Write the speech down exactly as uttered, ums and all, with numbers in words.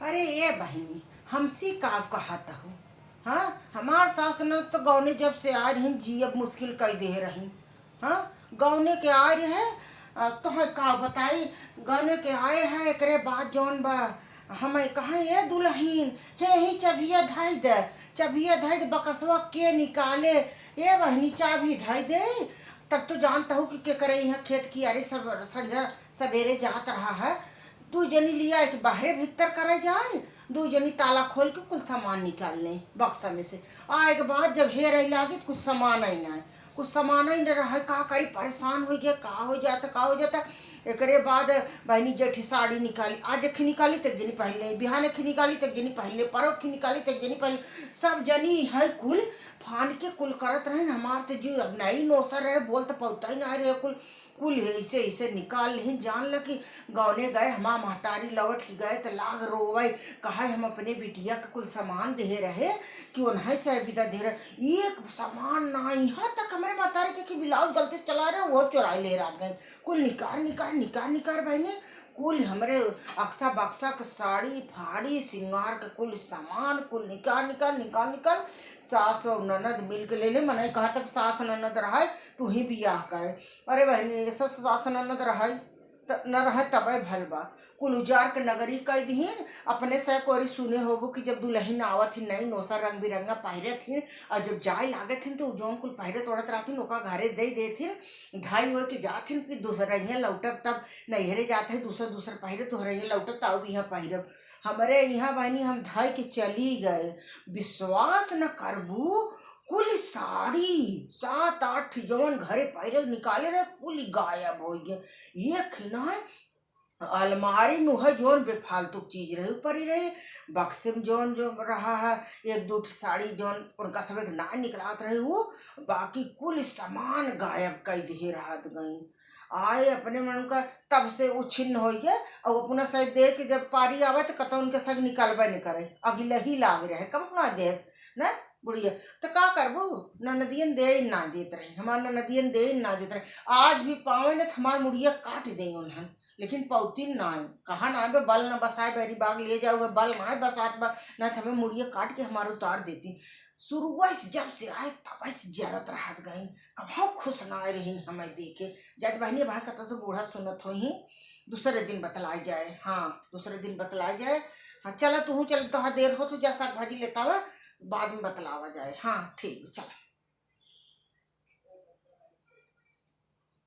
अरे ए बहिनी, हमसी का कहत हूँ? हाँ, हमार सास न तो गौने जब से आए रही, जियब मुश्किल कई दे रही। हाँ, गौने के आए रहे, आ, तोहे का बताई, गौने के आए हैं, एकरे बाद जौन बा, हमें कहा, "ए दुलहिन, हे ही चबिया धई दे, चबिया धई दे, बकसवा के निकाले।" ए बहिनी, चाबी धई दे, तब तो जानत हूँ कि केकरे यहाँ खेत की, अरे सब संझा सबेरे जात रहा है, दू जनी लिया एक बाहरे भीतर करे जाए, दू जनी ताला खोल के कुल सामान निकाल लें बक्सा में से। आए के बाद जब हेरे लागे तो कुछ सामान ही ना है, कुछ सामान ही ना रहे, का करी, परेशान हो गया, का हो जाता, का हो जाता। एकरे बाद बहिनी जेठी साड़ी निकाली, आज एक निकाली तो एक जनी पहन ले, बिहान एक निकाली तो एक जनी पहन ले, परोख की निकाली तो एक जनी पहन ले, सब जनी है कुल फान के कुल करत रहे। हमार तो जीव अब नहीं नोसर रहे, बोल तो पौता ही ना रहे कुल कुल ऐसे ऐसे निकाल लिहिन। जान ल कि गौने गए, हमार महतारी लौट के गए त लाग रोवे, कहे हम अपने बिटिया के कुल सामान देहे रहे कि ओनहे से विदा दे रहे, एक सामान ना, यहाँ तक हमरे महतारी के कि ब्लाउज गलती से चला रहे, वो चोराई ले रात गए। कुल निकार निकार निकार निकार बहिनी, कुल हमरे अक्सा बक्सा के साड़ी फाड़ी सिंगार के कुल सामान कुल निकार निकार निकार निकार सास और ननद मिल के ले ले। मने कहा तक सास ननद रहे, तू ही बियाह करे। अरे बहिनी, ऐसा सास ननद रहे त न रहे तबे भल बा। कुल उजार के नगरी कई दिहिन। अपने से कोरी सुने होबो कि जब दुलहिन आवत हिन, नई नोसा रंग बिरंगा पहिरत हिन, और जब जाए लागत हिन तो जौन कुल पहिरत ओढ़त रहथिन ओका घरे दे देथिन, धाई होए के जात हिन, फिर दूसरा यहाँ लौटब तब नैहरे जात है, दूसर दूसर पहिरत तोहरे यहाँ लौटब तब यहाँ पहिरब। हमरे यहाँ बहिनी हम धाई के चली गए, विश्वास न करबू, कुल साड़ी सात आठ ठे जौन घरे पहिरे निकाले रहे, कुल गायब हो गए। ये खिनाए अलमारी में वह जौन बेफालतू चीज रहे, ऊपर ही रहे, बक्से में जौन जो रहा है, एक दो ठे साड़ी जौन उनका सब एक ना निकलात रहे, वो बाकी कुल सामान गायब कई दिहे रहत गई। आए अपने मन का, तब से उछिन्न हो गए। और अपना सही दे के जब पारी आवे तो कतौ उनके संग निकलबे नहीं करे, अगिलही लाग रहे, कब अपना देश न बुढ़िया। तो का करबू, ननदियन दे ना देत रहे, हमार ननदियन दे ना देत रहे। आज भी पावे न तो हमार मुड़िया काट दे उन्हन, लेकिन पौतिन ना, कहा ना बे, बल न बसाए बैरी बाग ले जाओ, बल ना बसात बा, ना तो हमें मुड़िया काट के हमार उतार देती। शुरुआ से जब से आए तब से जरत रहत गई, कभौ खुश ना रही हमें देखे। जद बहनी भाई कतौ से बूढ़ा सुनत होई, दूसरे दिन बतलाई जाए। हाँ, दूसरे दिन बतलाई जाए। हाँ, चला तू चल, तोहार देर हो, तू जा साग भाजी लेता हुआ, बाद में बतलावा जाए। हाँ, ठीक, चला।